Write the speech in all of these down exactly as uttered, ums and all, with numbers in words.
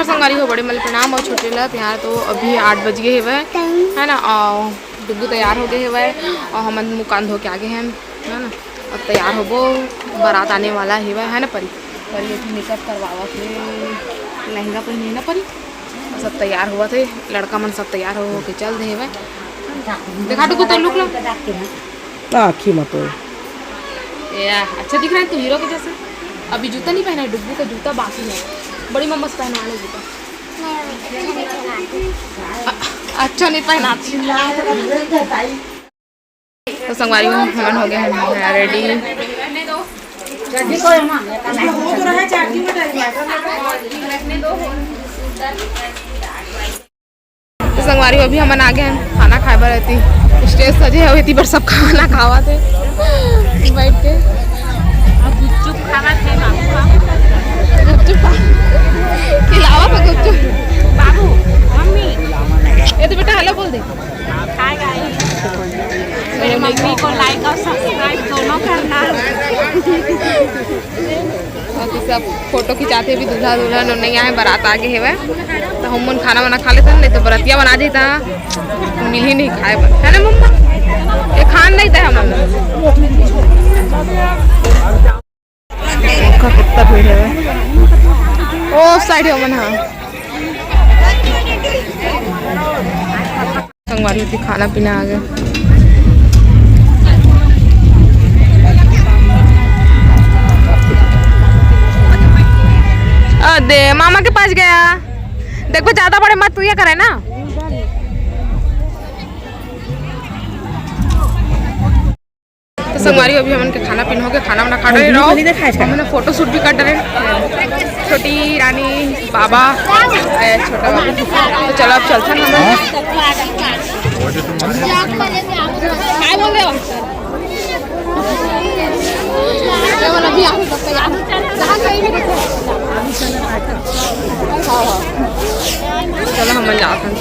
संगवारी हो, बड़े मन ल प्रणाम अउ छोटे ला प्यार। तो अभी आठ बज गे हेवय, है ना, अउ डुगू तैयार हो गे हेवय अउ हमन मुँह कान धो के आ गे हन, है ना। अब तैयार होबो, बारात आने वाला हेवय, है ना परी? परी अभी मेकअप करवावत हे, लहंगा पहिने ना परी, सब तैयार होवत हे, लड़का मन सब तैयार हो, हो के चल दे हेवय। देखा डुगू तो लुक ला। ना आँखी मत हो। या, अच्छा दिख रहा है तू हीरो के जैसे। अभी जूता नहीं पहना है, डुगू का जूता बाकी है। बड़ी मम्मा से पहनवा ले जूता। अ-, अच्छा नहीं पहनाती। तो संगवारी हो, हमन हो गए हैं रेडी। तो संगवारी हो, अभी हमन आ गए हैं खाना खाए बर। एती स्टेज सजे हवे, एती बर सब खाना खावत हे बैठ के। अब गुपचुप खावत हे बाबू। गुपचुप खा-, खिलावत हे गुपचुप। बाबू, मम्मी। ये तो बेटा हेलो बोल दे। हाय गाइस, मेरे मम्मी को लाइक और सब्सक्राइब दोनों करना। अभी सब फोटो खिंचाथे, अभी दूल्हा दुल्हन नइ आए, बारात आगे हेवय, तो हम मन खाना वाना खा लेथन, नहीं तो बरतिया मन आ जाता, मिलही नहीं खाए बर, है ना मम्मा? ये खान नहीं दे हमन। देखा कितना भीड़ है, ओ साइड है मन, हाँ। संगवारी होती खाना पीना आ गए। अदे मामा के पास गया। देखो ज्यादा बड़े मत तू ये करे ना। तो संगवारी अभी हमन के खाना पीना हो गया, खाना वाना खा डरे रहो। हमन फोटो शूट भी कर डरे। छोटी रानी, बाबा, ए, छोटा बाबू। तो चलो अब चलथन हमन। काय बोल रहे हो? केवल अभी आप लोग तैयार हो। जहाँ कहीं भी देखो। हाँ, हाँ। चलो हमन जाथन।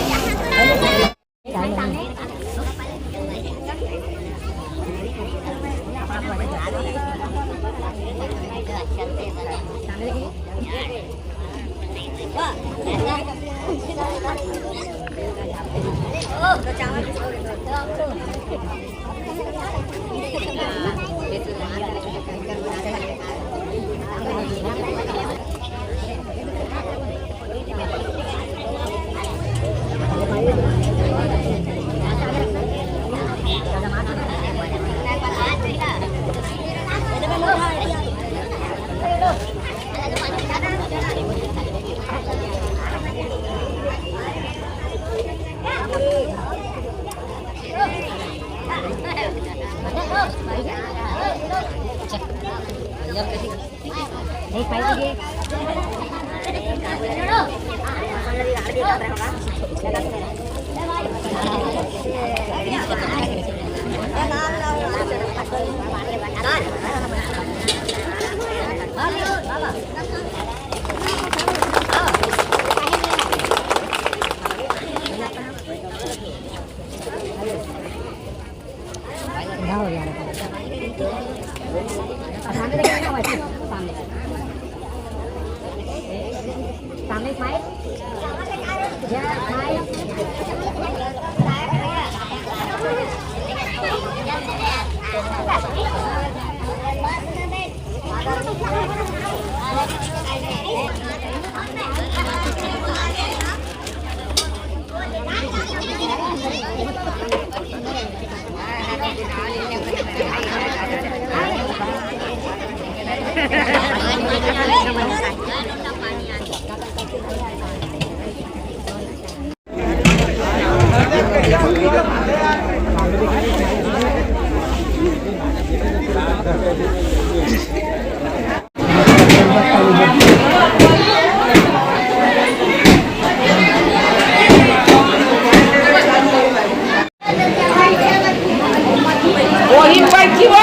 वही बैठी हो,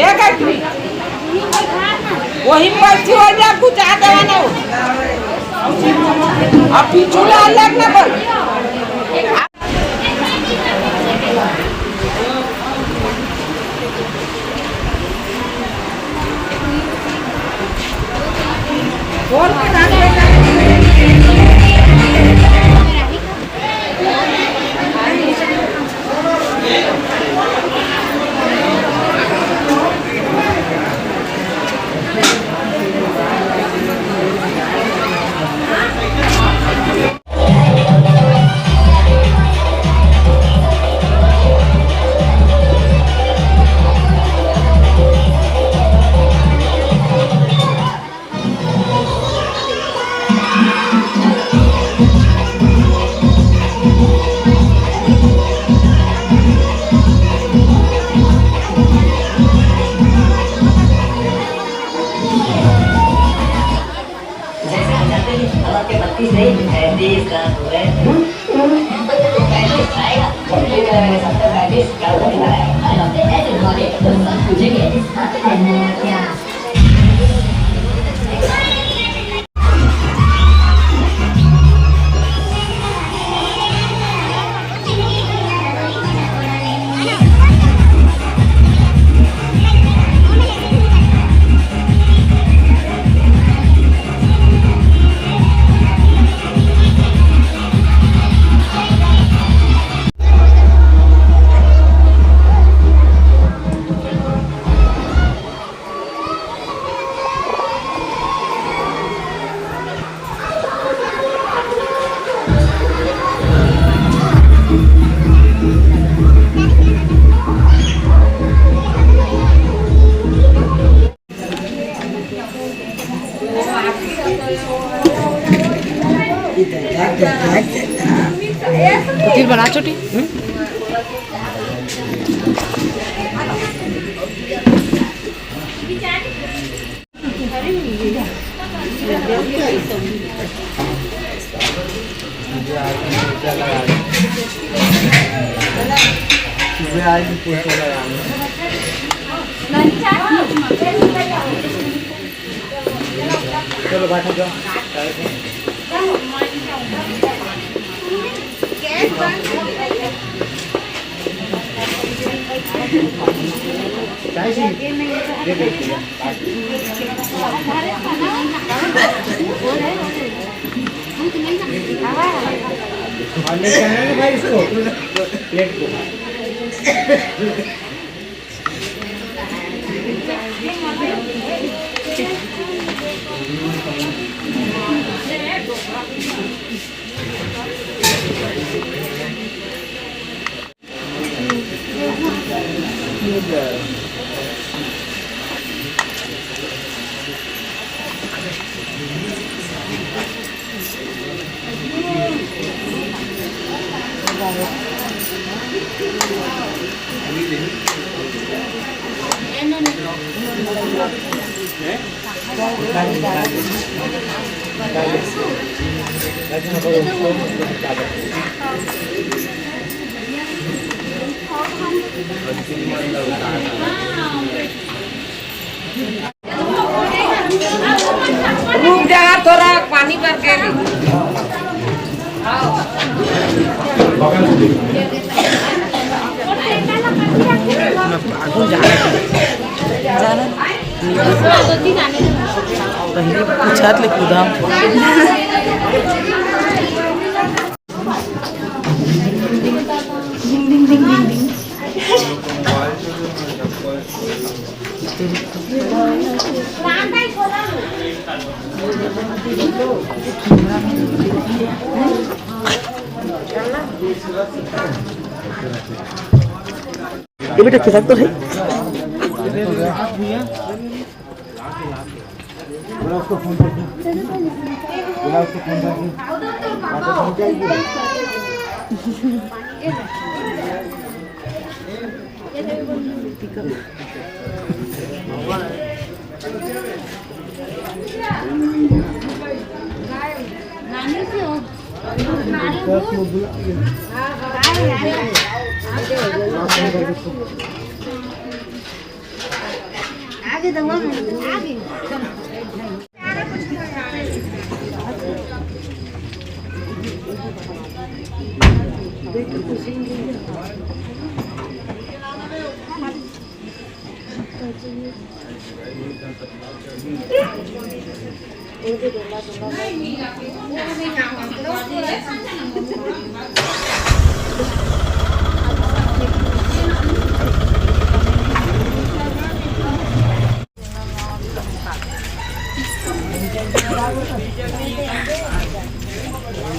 एक आदमी। वही बैठी हो जा, कुछ आ देवा ना हो। अब पीछू ला अलग ना बोल। तिल बना छोटी। चलो बैठो, जाओ। और लेके आना ना भाई इसको, प्लेट को। रुक जा, थोड़ा पानी भर के ले। पहले पूछत ले कूदा। ये बेटा खिसक तो है। बोला उसको फोन कर दो। बोला उसको फोन कर दो। बात हो जाएगी। आगे दवा में, आगे।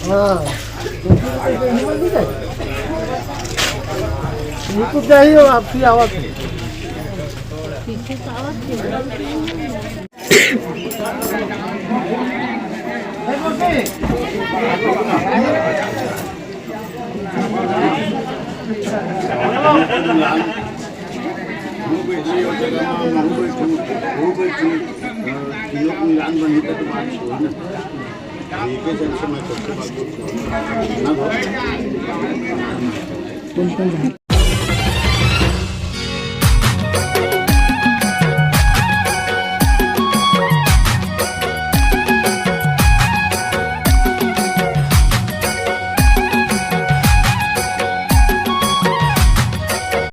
हाँ। YouTube पे ही हो, आपकी आवाज़ है। एके जन से मैं सबसे बात बोलता हूँ। ना भाई।